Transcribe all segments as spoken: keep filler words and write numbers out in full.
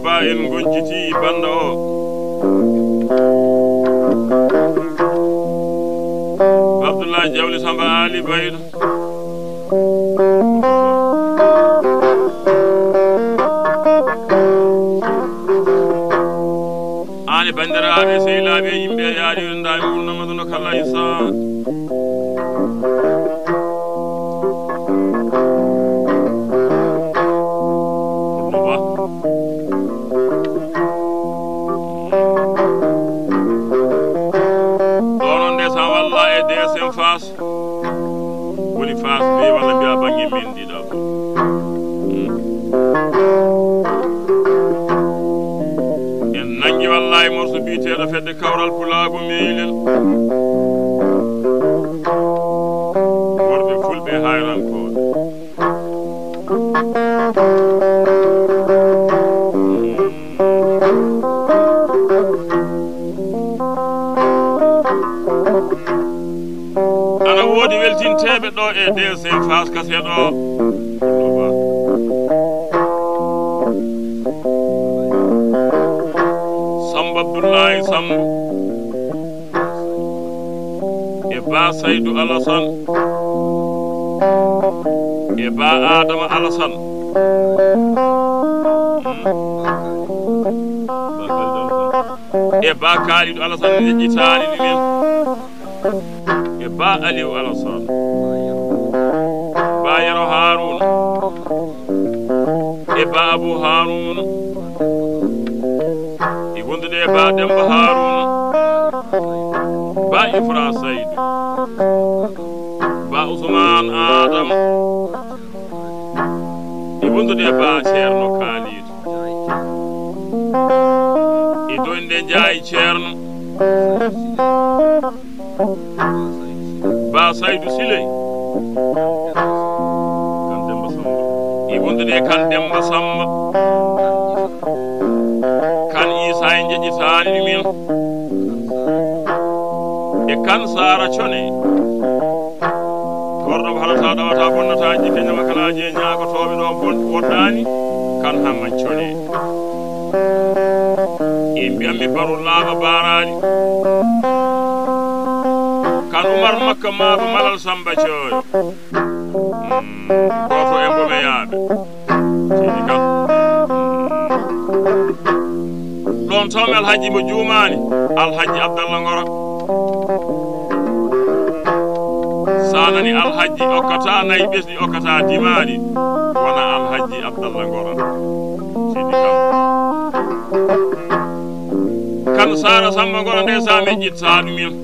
Ba en gonciti banda o. Abdullahi Jawli Samba Ali Baydo. Aane banndiraaɓe, sehilaaɓe, yimɓe yaaɗi wondaani wurnama ɗum kala isa. Ba. Ɗo noon nde sa walla e D S M Fass. Woni Fass mbiya walla mbiya bannge men ɗiɗaɓo. En nangi walla e morso biyeteeɗo fedde kawral pulaagu meylel. Worɓe fulɓe hayrankooɓe. Ana woodi weltinteeɓe ɗo e D C Fass Kase ɗo. Samba Abdoulaye Samb. E Ba Saydou Alassane. E Ba Adama Alassane. E Ba Kalidou Alassane, neƴƴitaali ɗumen. E Ba Aliou Alassane. Ba Yero Harouna. E Ba Abou Harouna. E wondude e Ba Demba Harouna. Ba Ifra Saydou. Ba Ousmane Adama. E wondude e Ba Ceerno Kalidou. E doyde Njaay Ceerno. Ba Saydou Siley. Kan Demba Samba. E wondude e Kan Demba Samba. Kan Isa e jeƴƴitaani ɗumen. E Kan Sara Cone. Gorɗo mo halata ɗawata bonnata jikke ñamakalaaji e ñaagotooɓe ɗo bon-, woɗɗaani. Kan Hamma Cone. E mbiyammi Baru Laaɓa Baaraali. Kan Umar Makka Maaba Malal Samba Cooyo. Mm, gooto e mbomeyaaɓe. Seydi Kan. Ɗon tawmi Alhaji mo juumaani, Alhaji Abdallah Ngora. Sa nani Alhaji okkata nayi ɓesdi okkata dimaali, wona Alhaji Abdallah Ngora. Seydi Kan. Kan Sara Samba Ngora nde sa me ƴitta ɗumen.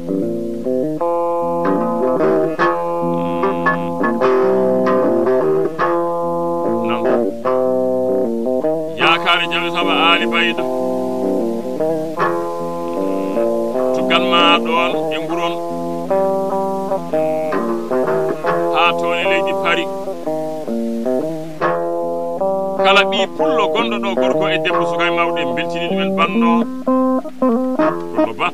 Nan. Yaakaare Jawe Saba Aali Baydo. Tugan ma ɗoon e nguron. Haa tooni leydi Pari. Kala ɓii pullo gonɗo ɗo, gorko e debbo, suka e mawɗo, en mbeltini ɗumen banndo. Pullo Ba.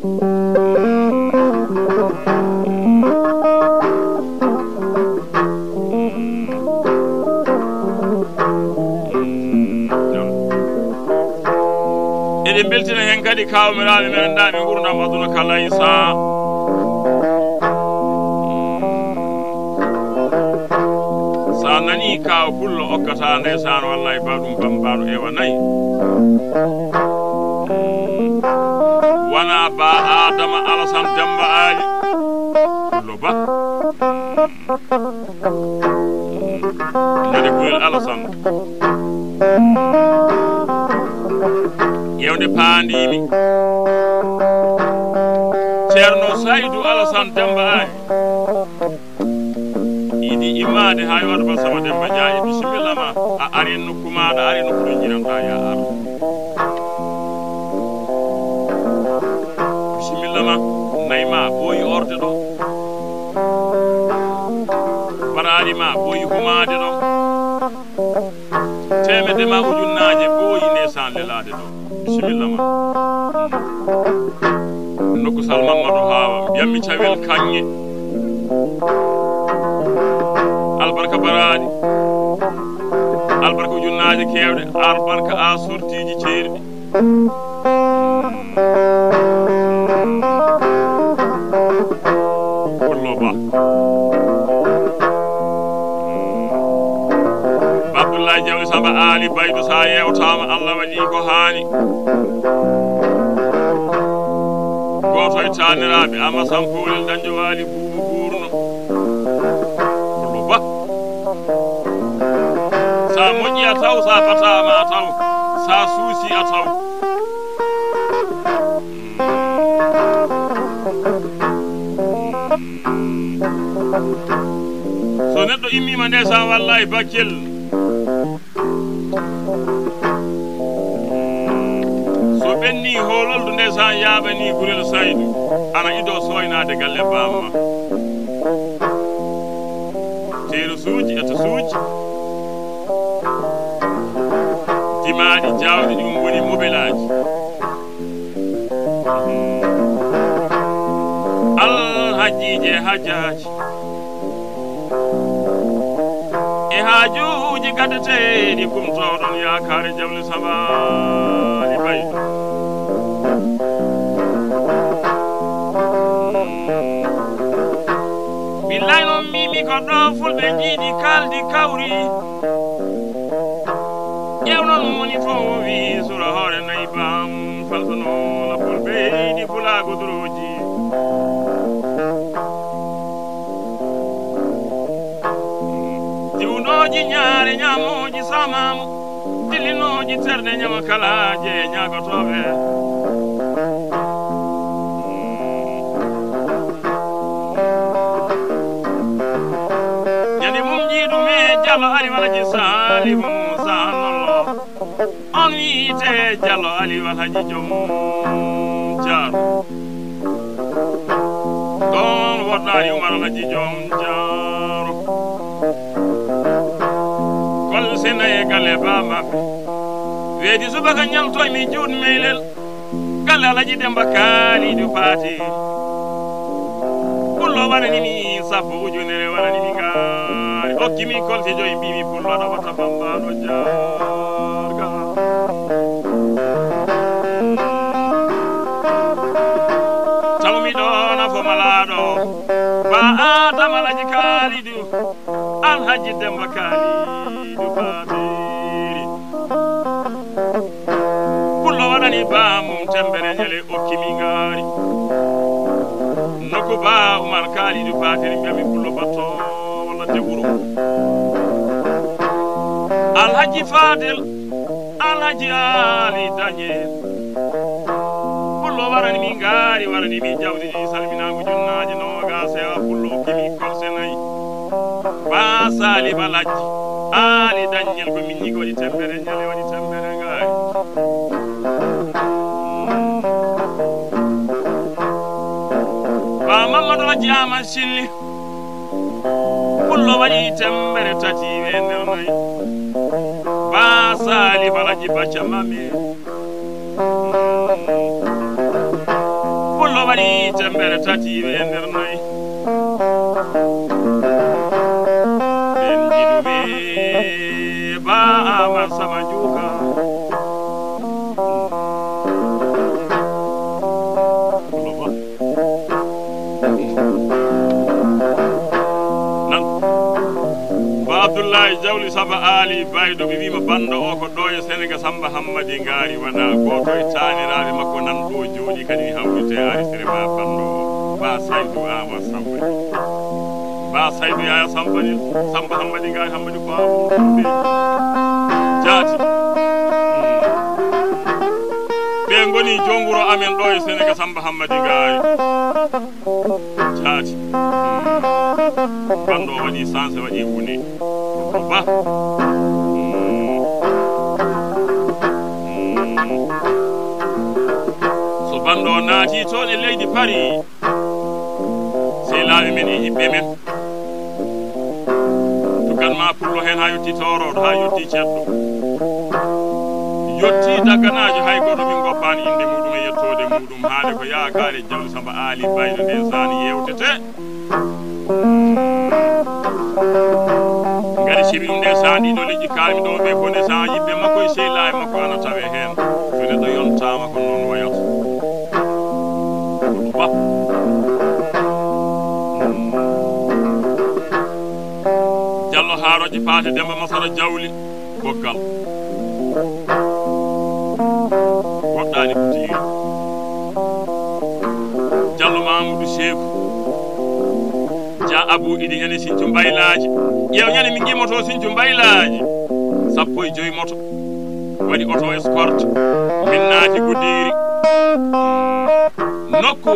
Eɗen mbeltina heen kadi kawmiraaɓe men, anndaa ɓe nguurndam aduna kala e saha. Sa nani kaw pullo okkata ndeysaan, wallahi ba ɗum bambaaɗo ewa nayi. Wona ba Adama Alasan Demba Ali. Pullo Ba. Nde Guyel Alasan. Ƴeewde paandiimi. Ceerno Saydu Alasan Demba Ali. Idi immaade haa yo Adama Sama Demba Jaaje, bisimilla ma. A ari nokku maaɗa, ari nokku ɗo njiranɗa ya ar. Bisimilla ma. Nayi ma ɓooyi orde ɗo. Baraari ma ɓooyi humaade ɗo. Teemedde ma ujunnaaje ɓooyi ndeysaan lelaade ɗo. Bisimilla ma. Nokku Sal Mammado Haawa, mbiyammi Cawel Kaŋŋe. Albarka baraari. Albarka ujunnaaje keewɗe, albarka a sortiiji ceerɗi. Pullo Ba. Abdullahi Jawle Samba Ali Baydu, sa yewtaama, Allah waɗi ko haani. Gooto e taaniraaɓe, Ama Sampoolel Dañjo Waali Buubu Guurno. Pullo Ba. Sa moƴƴi a taw, sa bataama a taw, sa suusi a taw. So neɗɗo immiima ndeysaan, wallahi Bakel. So ɓenni hoololdu ndeysaan yaaɓani gurel Saydu, ana ido sooynaade galle bamma. Teerusuuji, etasuuji, dimaaɗi jaawɗi, ɗum woni mobelaaji. Alhajiije, hajaaji, e haajuuji gaddeteeɗi kumtooɗon yaakaare Jawle Samba Ali Baydu. Billaay noon mbiimi ko ɗo fulɓe njiidi kaaldi kawri. Ƴeewnon moni fof wi sura hoore nayi bam faltono lappol beydi fula godoroji. Diwnooji ñaare ñaamooji saamaamu, dillinooji terɗe ñama kalaaje ñaagotooɓe. Ñande mum jiiɗum e Jallo Aliou Alaji Salifu Moussa Nollo. On wiyete Jallo Aliou Alaji Joom Jaaro. Ɗon woɗɗaani Umar Alaji Joom Jaaro. Kol sena e galle ba maɓɓe. Weedi subaka ñaltoy mi juut meylel. Galle Alaji Demba Kaalidu Paate. Pullo waɗani mi sappo ujunere, waɗani mi ngaari. Okki mi kolte joyi, mbi mi Pullo aɗa wata bambaɗo jaarga. Taw mi ɗo nafo malaaɗo. Ba Adama Alaji Kaalidu. Alhaji Demba Kaalidu Paate. Pullo waɗani baamum tembere ñale okki mi ngaari. Nokku ba Umar Kaalidu Paate, mbiyami Pullo batto walla de wuro. Alhaji Fadel, Alhaji Ali Dañel. Pullo waɗani mi ngaari, waɗani mi jawdi ɗi salminaangu junnaaji noogaas e a Pullo okki mi korse nayi. Ba Sali Balaji, Ali Dañel ko min ñigo waɗi tembere ñale, waɗi tembere ngaari. Ba Mamadou Alaji Ama Silli, Pullo waɗi tembere tati e nder nayi. Ba Sali Balaji Bacha Mame. Pullo waɗi tembere tati e nder nayi. Ɓen jiɗuɓe ba Amar Sama Juuka. Pullo ba. Nan. Ba Abdullahi Jawli Saba Ali Baydo, ɓe wiima bando o ko ɗo e Senegal. Samba Hammadi Ngaari wona gooto e taaniraaɓe makko nan ɗo jooɗi, kañum hawrite arisere ma bando o. Ba Saydu Ama Samba. Ba Saydu Yaya Samba ni, Samba Hammadi Ngaari, Hammadi ko awo. Jaati. Hmm. Ɓe ngoni jom wuro amen ɗo e Senegal, Samba Hammadi Ngaari. Jaati. Bando waɗi sanse, waɗi wune. Ba. So bando naati toon e leydi Paris, sey laaɓi men e yiɓɓe men. Tukan ma Pullo heen haa yotti toorooɗo, haa yotti ceddo. Yotti dagganaajo, hay gooto min ngoppaani innde muɗum e yettoode muɗum. Ɗum haali ko yaakaare Jawle Samba Aali Baydo nde zaan yewtete. Ngari Cibi ɗum nde saan ɗiɗo leƴƴi kaalmi ɗo ɓe fof nde saan yiɓɓe makko e sehilaaɓe makko ana tawe heen. So neɗɗo yontaama ko noon wayata. Ba. Jallo Haarooji Paate Demba Masara Jawli. Boggal. Woɗɗaani ko tiiri. Jallo Mamadou Seeku. Ja Abou Idi ñande Sinthiou Mbaylaaji. Ƴeew ñande min ngimoto Sinthiou Mbaylaaji. Sappo e joy moto. Waɗi oto escorte. Min naati Guddiiri. Nokku.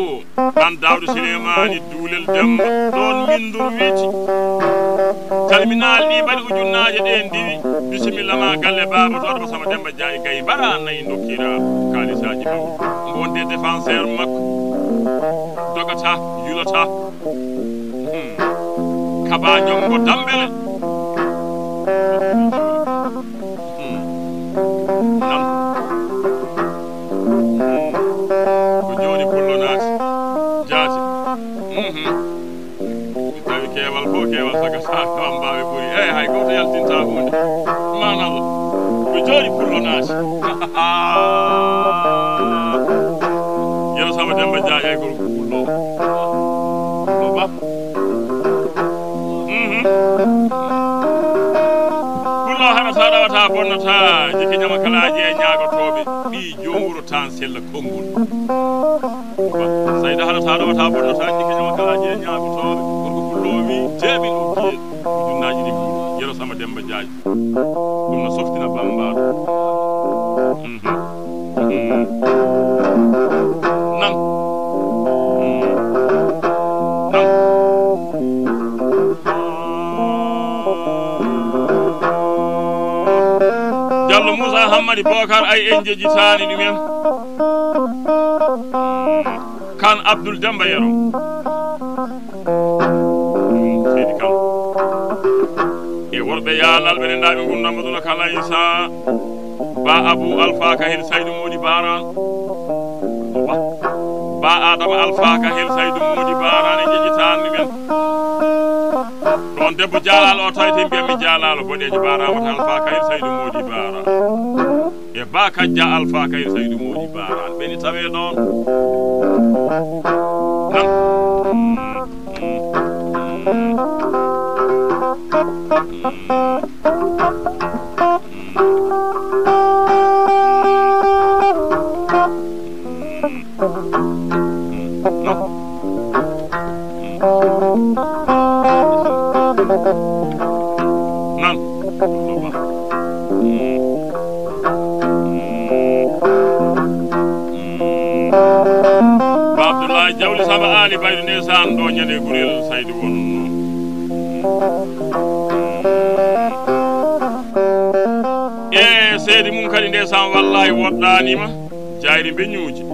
An Daawda Sileymaani Duulel Demba, ɗoon min ndur wiiti. Calminaali ɗi mbaɗi ujunnaaje ɗe ndiwi. Bisimilla ma galle baaba to Adama Sama Demba Jaayi Gaye mbara nayi ndokkira kaalisaaji mawɗi. Mbo wonde défenseur makko. Dogata, yulata. Hmm. Kaba ñongo dambele. Hmm. Nan. Hmm. Ko jooni pullo naati. Jaati. Mhm. Mi tawi keewal fof, keewal saka sa wambaaɓe ɓuri. Eey, hay gooto yaltinta huunde. Manalla. Ko jooni pullo naati. Yero Samba Demba Jaaƴa e gorko pullo. Pullo ba. Mhm. Pullo hana sa ɗawata bonnata, jikki ñama kalaaji e ñaagotooɓe, ɓii joom wuro tan sella konngol. Sayda hana sa ɗawata bonnata, jikki ñama kalaaji e ñaagotooɓe, gorko pullo wi, teemin o kiye, ujunnaaji ɗi mbuuɗi, Yero Sama Demba Jaaƴ. Ɗum no softina bambaɗo. Mhm. Mhm. Nan. Mhm. Nan. Jallo Moussa Hammadi Bokar, ay en jejjitaani ɗumen. Kan Abdoul Demba Yero. Seydi Kan. E worɓe yaalal ɓe nenndaa ɓe ngurndan mo duna kala Isa. Ba Abu Alfa Kahel Saydu Moodi Baaraan. Ba, ba Adama Alfa Kahel Saydu Moodi Baaraan e jejjitaani men. Ɗoon debbo jaalaal o tawete mbiyammi jaalaalo boɗeejo baaraama ta Alfa Kahel Saydu Moodi Baaraan. E ba kajja Alfa Kahel Saydu Moodi Baaraan. Ɓeni tawe ɗoon. Nan. Nan. Ba Abdoulaye Jawli Samba Ali Baydu ndeysaan ɗo ñande gurel Saydu wonno. E seedi mum kadi ndeysaan wallahi woɗɗaanima. Jayri mbeñuuji.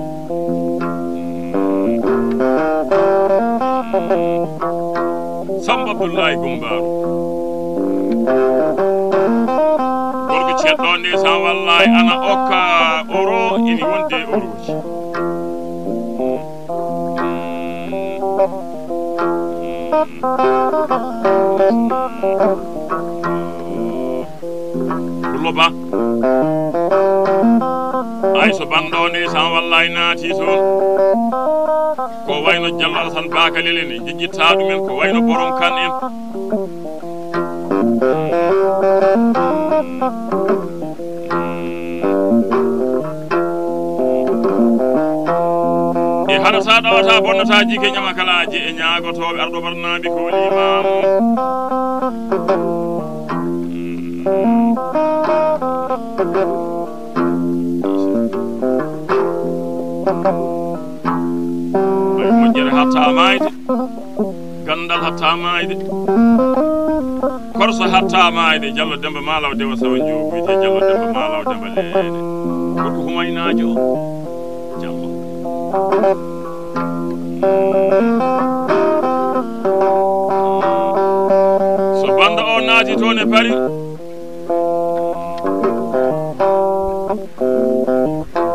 Samba Abdullahi Gumbaaru. Gorko ceɗɗo ndeysaan wallahi ana okka oro ini wonde oroji. Pullo Ba. Ay so banɗo o ndeysaan wallahi naati toon. Ko wayno Jallo Alasan Bakalel en, en jejjitta ɗumen, ko wayno Borom Kan en. E hara sa ɗawata bonnata jike ñamakalaaji e ñaagotooɓe arɗo barnaaɓe ko limaamo. Ay moƴƴere hatta maayde. Ganndal hatta maayde. Korso hatta maayde. Jallo Demba Malaw Dewa Sawa Njogu wiyetee Jallo Demba Malaw Demba Leeɗe. Gorko Humaynaajo. Jallo. So bannda o naati toon e Paris.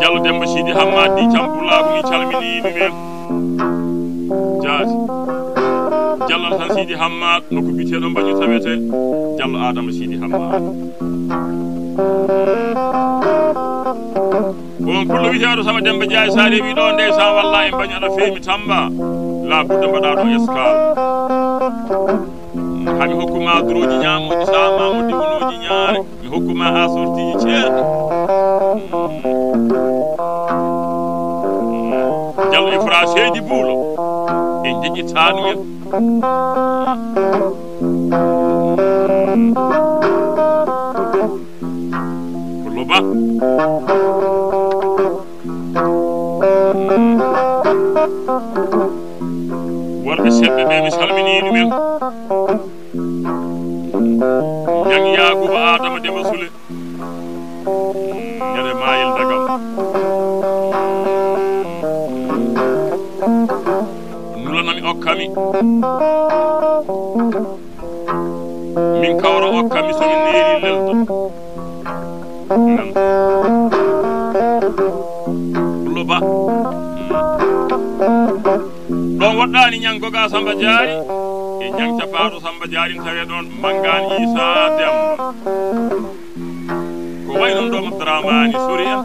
Jallo Demba Sidi Hammadi Campulaagu, mi calminii ɗum en. Jaati. Jallo Alasan Sidi Hammaat, nokku biyeteeɗo Mbañu tawete, Jallo Adama Sidi Hammaat. Ko on pullo wiyeteeɗo Samba Demba Jaay, sa rewi ɗo nde, sa walla e Mbañu aɗa feemi Tamba, la budda mbaɗa ɗo escale. Hami hokku ma durooji ñaamooji, sa ma mo diwunoji ñaare. Mi hokku ma assortiji ceerɗi. Jallo e Fra Seydi Buulo. En jeƴƴitaani men. Pullo Ba. Worɓe seɓɓe ɓe, mi salminii ɗumen. Ñaŋ Yaakuba Adama Demba Sule. Ñande Mayel Dagam. Nula nami okkami. Min kawra okkami so min neeri leldo. Nan. Pullo Ba. Ɗon woɗɗaani ñaŋ goga Samba Jaari e ñaŋ capaaɗo Samba Jaari, tawe ɗon manngaan Isa Demba. Ko wayi non ɗo Abdourahmani Sori en.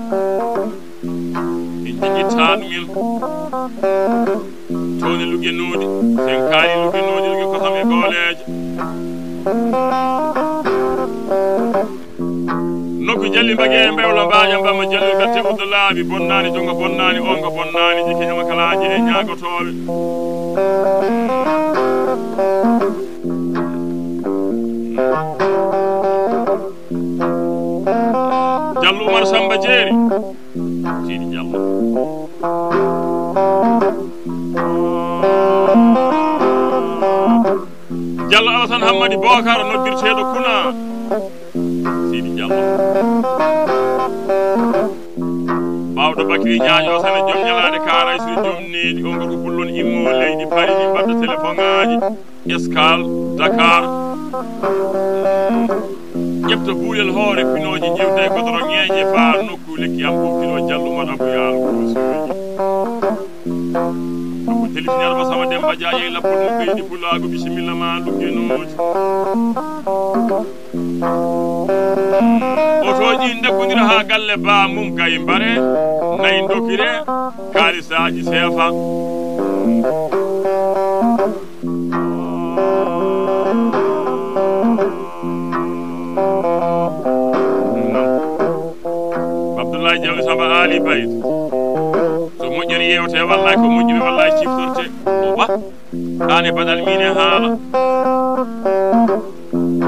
En jejjittaa ɗum en. Towne lugenooɗi, sen kaari lugenooɗi, luge kosam e gooleeje. Nokku jalli mbage e mbewla mbaaƴa mbamma jalli gatte udda laabi bonnaani, jonga bonnaani, onga bonnaani, jikke ñamakalaaje e ñaagotooɓe. Jallo Umar Samba Jeeri. Sidi Jallo. Jallo Alasan Hammadi Bokar noddirteeɗo Kuna. Sidi Jallo. Baawɗo Bakiri Ñaajo Sane, joom ñalaande kaara, siri joom needi, on ko ɗum pullon immo leydi Paris, min mbaɗta téléphone ŋaaji. Escale, Dakar. Ƴefta buulel hoore pinooji, ƴewta e godoro ŋeeñe, faa nokku lekki am fof kilo Jallo Umar Abou Yaal Kuusooji. Abou telefinaire mo Sama Demba Dia e lappol mo ɓeydi pulaagu, bisimilla ma luggenooji. Otooji ndeggondir haa galle ba mum gay mbare, nayi ndokire, kaalisaaji seefa. Abdoulaye Diallo Samba Ali Bayt. So moƴƴere yewte, wallahi ko moƴƴere, wallahi ciftorte. O ba, an e baɗal min e haala.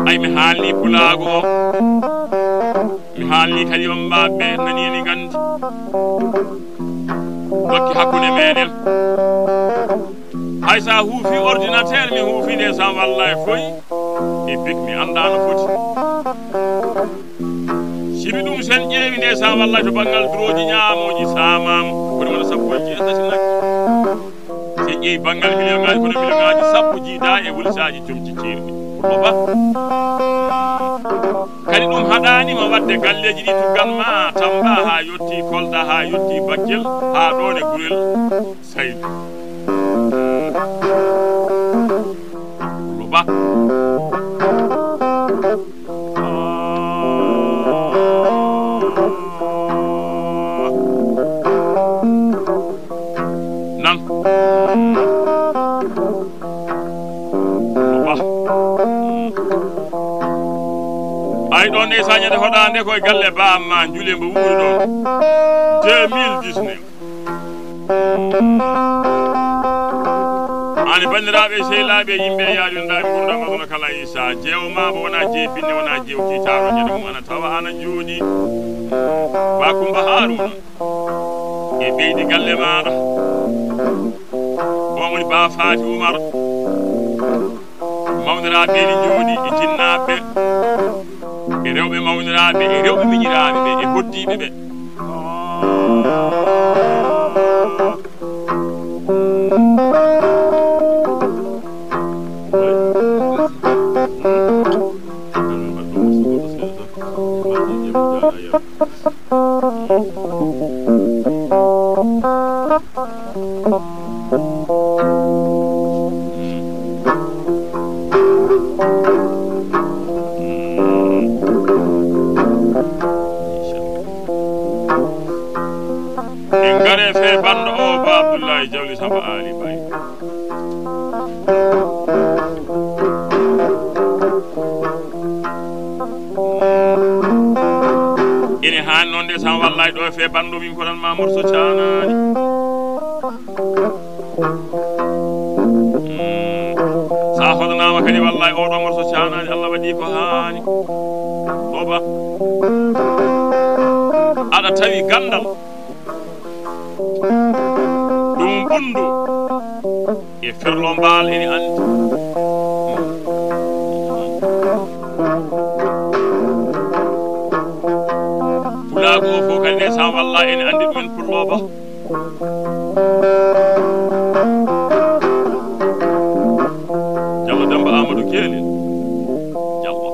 Ay, mi haalni pulaagu o. Mi haalni kadi on ɓe nani ene nganndi. Dokki hakkunde meɗen. Hay sa huufi ordinateur, mi huufi nde sa walla e foy e bik, mi annda no foti. Sibi ɗum sen ƴeewi nde sa walla to banngal durooji ñaamooji saamaama, woni wona sappo e jeetati nagge. Sen ƴeewi banngal million ngaji, kono million ngaji sappo jiida e wolisaaji comci ceerɗi. Ko ba. Kadi ɗum haɗaani ma waɗde galleeji ɗi tuggan ma Tamba haa yotti Kolda, haa yotti Bakel, haa ɗoon e Gurel. Saydu. Lo Ba. Nan. Lo Ba. Ay ɗoon nde sañade hoɗaande koye galle ba amma njule mbo wuuri ɗoon. Deux mille dix-neuf. Ani banndiraaɓe e sehilaaɓe e yimɓe e yaaduɗo ndaaɓe ngurndan aduna kala, Isa jeewo ma mbo wona jeeyi binne, wona jeewo kiitaaro ñande mum ana tawa ana jooɗi. Ba Kumba Haruna e ɓeydi galle maaɗa. On woni Ba Faati Umar. Mawniraaɓe ene njooɗi e jinnaaɓe ɓe, e rewɓe mawniraaɓe, e rewɓe miñiraaɓe ɓe, e hoddiiɓe ɓe. Ay jawli Samba Ali Bay. Ene haani noon nde Samba, wallay ɗo e fee banndo min ko nan ma morso caanaani. Mm. Sa hoɗanaama kadi, wallay oɗo morso caanaani, Allah waɗi ko haani. Ɗo ba. Aɗa tawi ganndal. Ɗum ɓunndu e ferlo mbaal ene anndi. Pulaagu o fof kadi nde sa walla ene anndi ɗumen pullo ba. Jallo Demba Amadou Kelel. Jallo.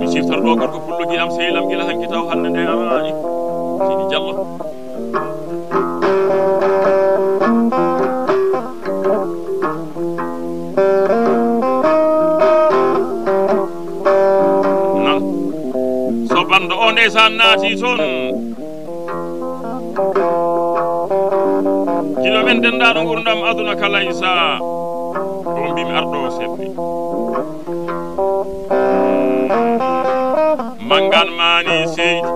Mi siftor ɗo gorko pullo giɗam sehil am gila hanki taw hannde nde araani. Sidi Jallo. Nan. So banndo o ndeysaan naati toon. Jiɗo men denndaaɗo nguurndam aduna kala e saha. Ko mbimi arɗo o seɓɓi. Manngaan maani seydi.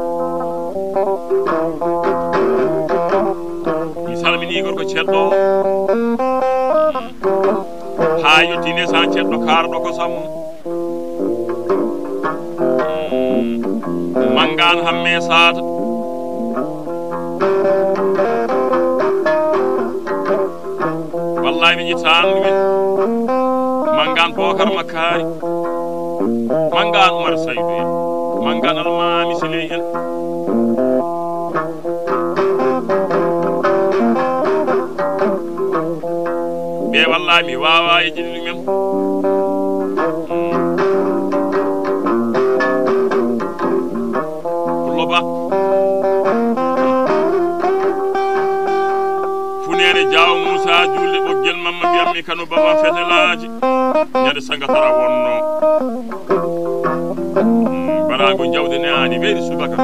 Mi salmini gorko ceɗɗo. Haa yottine sa ceɗɗo kaarɗo ko sammo. Manngaan hamme saata. Wallahi mi ƴettaani ɗumen. Manngaan Bookar Makkaari. Manngaan Umar Saydu en. Manngaan Almaami Siley en. Ɓe wallahi mi waawaa e jiɗi ɗumen. Pullo Ba. Funeere Jaawo Muusa juulde ɓoggel mamma mbiyammi kano baba fetelaaji. Ñande sangatara wonno. Barago jawde ne ani weeri subaka.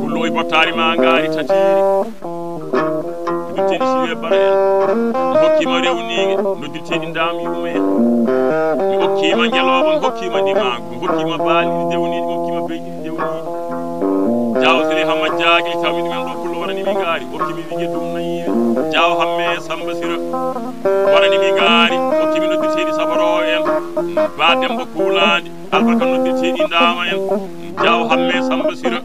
Pullo e bottaari ma ngaari tatiiri. Dutteni siwe bara en. Hokkima rewniige. Noddirteeɗi ndaam yuume en. Mi okkiima ngelooba, mi hokkiima ndimaagu, mi hokkiima baali ɗi dewniiɗi, mi hokkiima beyɗi ɗi dewniiɗi. Jaawo Sele Hamma Jaagil, tawmi ɗumen ɗo pullo warani mi ngaari, okki mi wiige dum nayi en. Jaawo Hamme Samba Sira warani mi ngaari, okki mi noddirteeɗi sabaroowo en. Ba Demba Kuulaandi, albarka noddirteeɗi ndaama en. Jaawo Hamme Samba Sira,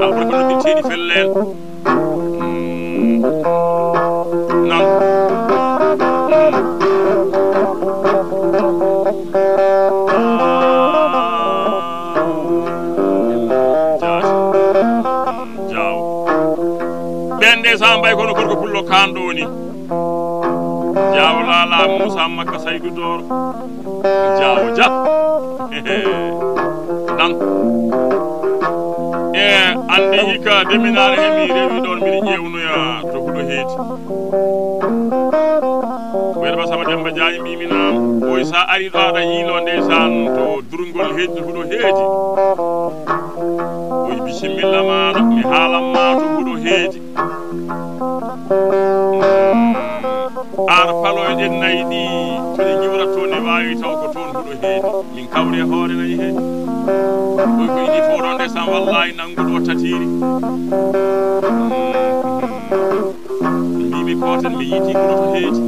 albarka noddirteeɗi felle en. Nan. Jaaw. Ɓen de sa mbay kono gorko pullo kanɗo woni. Jaaw laala Moussa Makka Saydu Dor. Jaawo Dia. Nan. E andi hikka deminaare he mi rewi ɗon mbiɗa ƴeewnoya to huɗo heedi. Wayde ba sama Demba Jaaji mbimi naam. Ɓoy sa ari ɗo aɗa yiilo ndeysaan to durngol heedi to huɗo heedi. Ɓoy bisimilla maɗa mi haalan ma to huɗo heedi. Ar paloyo ɗen nayi ɗi to ɗe jiwra to ne wawi taw ko toon huɗo heedi. Min kawri e hoore nayi heedi. Ɓoy ko idi fof ɗon ndeysaan wallahi nannguɗo o tatiiri. Mbimi ko tan mi yiiti ko to heedi.